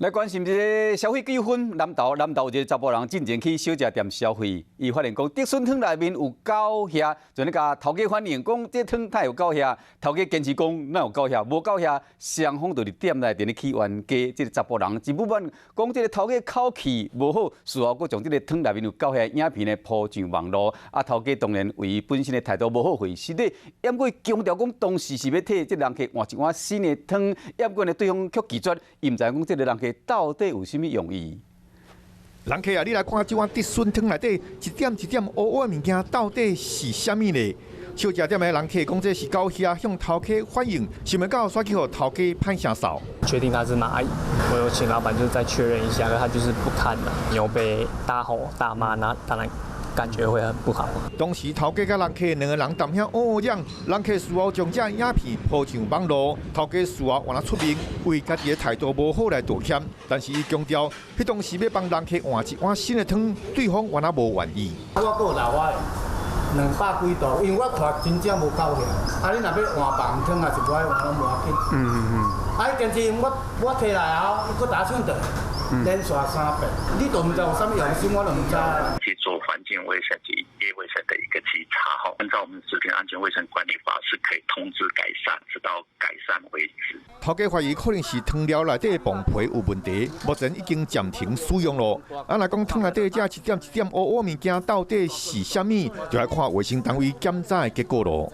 來關心這个消費糾紛，南投南投有一个查埔人進前去小食店消費，伊發現講竹筍湯內面有狗額，就咧共頭家反映講這湯哪有狗額，頭家堅持講哪有狗額，無狗額，雙方就佇店內佇咧起冤家。這个查埔人真不滿，講這个頭家口氣無好，事後閣將這个湯內面有狗額影片呢鋪上網路，啊頭家當然為伊本身的態度無好回失禮，毋過強調講當時是欲替這人客換一碗新的湯，毋過呢對方卻拒絕，伊毋知講這个人客到底有啥物用意？人客啊，你來看這碗竹筍湯內底一點一點烏烏的物件，到底是啥物呢？小食店的人客講這是狗額，向頭家反映，想袂到煞去予頭家歹聲臊。確定它是螞蟻，我有請老闆就再確認一下，可他就是不看啦。有被大吼大罵，那當然感覺會很不好。當時頭家佮人客兩个人踮遐烏烏嚷，人客事後將這影片鋪上網路，頭家事後原來出面為家己的態度無好來道歉，但是伊強調，彼當時欲幫人客換一碗新的湯，對方原來無願意。我閣有留我的200幾度，因為我看真正無狗額。啊，你若欲換別湯，還是無愛換攏無要緊。啊，伊堅持我我提來後，伊閣打算倒，連續三遍，你都毋知有啥物用心，我都毋知。去做環境衛生及營業衛生的一個稽查，哈，按照我們食品安全衛生管理法是可以通知改善，直到改善為止。頭家懷疑可能是湯料內底磅皮有問題，目前已經暫停使用咯。啊，若講湯內底這一點一點烏烏物件到底是啥物，就來看衛生單位檢查的結果咯。